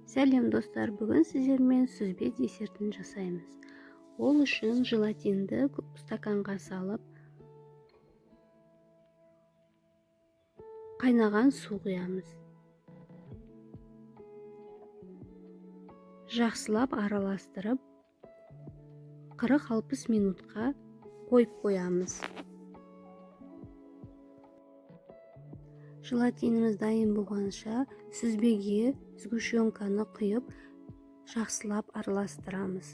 Сәлем, достар! Бүгін сіздермен сүзбе десертін жасаймыз. Ол үшін желатинді стаканға салып, қайнаған су құямыз. Жақсылап араластырып, 40-60 минутқа қойып қоямыз. Желатиніміз дайын болғанша, сүзбеге сгущенканы құйып, жақсылап араластырамыз.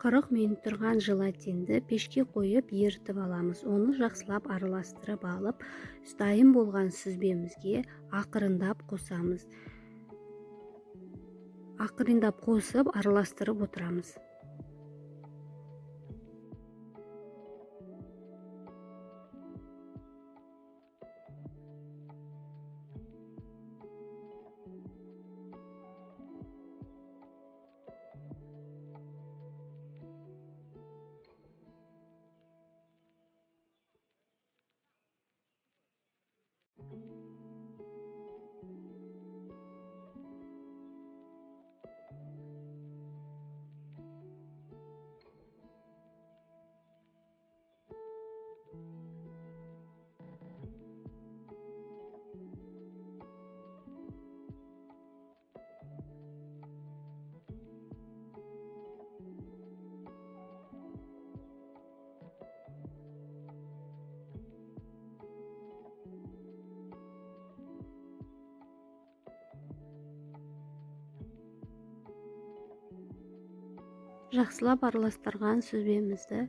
40 минут тұрған желатинді пешке қойып, ерітіп аламыз. Оны жақсылап араластырып алып, дайын болған сүзбемізге ақырындап қосамыз. Ақырындап қосып, араластырып отырамыз. Жақсылап араластырған сүзбемізді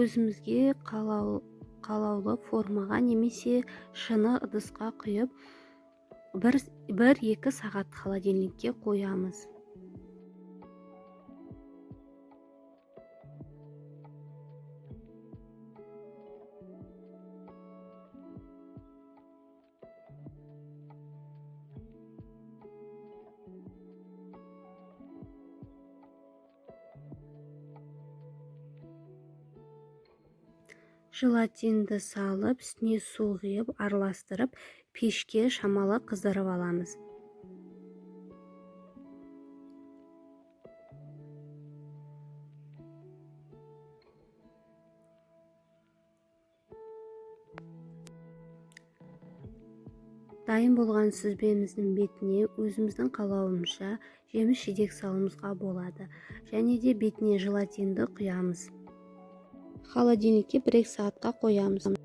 өзімізге қалаулы формаға немесе шыны ыдысқа құйып, 1-2 сағат холодильникке қоямыз. Желатинді салып, үстіне су құйып, араластырып, пешке шамалы қыздырып аламыз. Дайын болған сүзбеміздің бетіне өзіміздің қалауымызша жеміс жидек салуымызға болады және де бетіне желатинді құямыз. Холодильникке 1-2 сағатқа қоямыз.